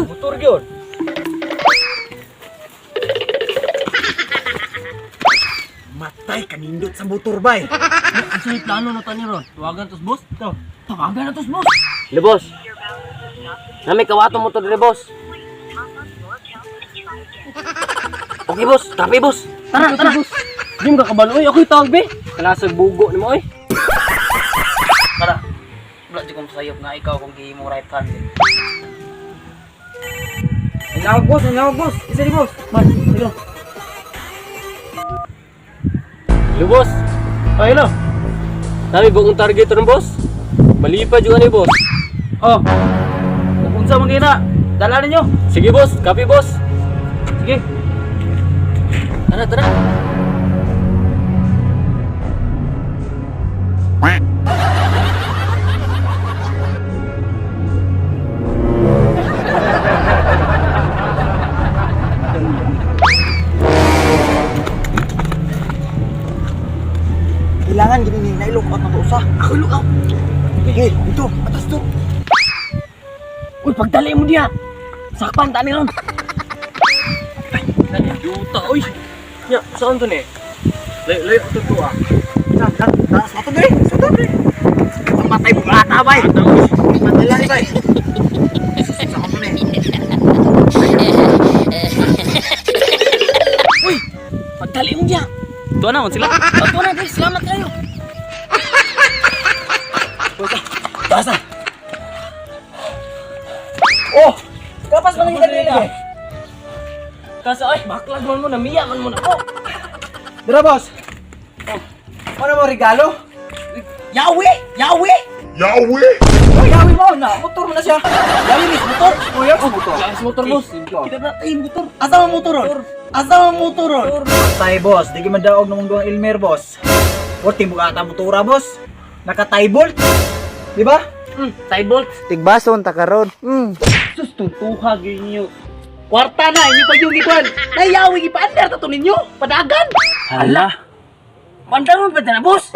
Motor yun. Motor gyud. Matay kanindot sa motor bay. Ang sa'yo plano na tani ron. Tawagan tos boss. To. Tawagan na tos boss. Hello, boss. Nami kawato motor dire, boss. Okay, boss. Kape, boss. Tara, tara. Boss. Di mo kakabalo oy, ako'y tawag be. Kalasag bugo nimo oy. Tara. Wala di kong sayop nga ikaw kung gihimo right hand. Ang awag boss, ang awag boss. Isa di boss. Man, sige lang. Hello, boss. Oh, hello. Nami bagong target ron, boss. Malipad yung ano, boss. Oh. Kung unsa man gina, dala ninyo. Sige, boss. Kape, boss. Sige. Tara, tara. Kailangan gini ni nailok out na to usa. Ako look out. Sige, dito, atas to. Uy, pagdali mo diya. Sakpan tani ron. Yuta, oy. Nya, saan to ni? Layo, layo to to ah. Sa, sa, sa to dire, sa to dire. Matay bugata bay. Matay lang bay. Sa ko ni. Uy, pagdali mo diya. Tuwa na man sila. Ato na, guys. Salamat kayo. Basa. Oh, kapas man ang kanila. Kaso ay, baklag man mo na, miya man mo na ko. Dira boss. Oh. Ano mo regalo? Yawi! Yawi! Yawi! Oh, yawi mo na. Motor mo na siya. Yawi mis motor. Oh, yawi motor. Lakas motor, boss. Kita na tayo motor. Asa mo motor ron? Asa mo motor ron? Tay boss, di man daog namong duwang Elmer boss. Porti mo ata motora boss. Naka tie bolt. Di ba? Tie bolt. Tigbason ta karon. Sus, tuntuha gyud ninyo. Kwarta na inyo pa yung gikuan. Nayawi gipaandar ta to ninyo. Padagan. Hala. Pandar mo pa na, boss.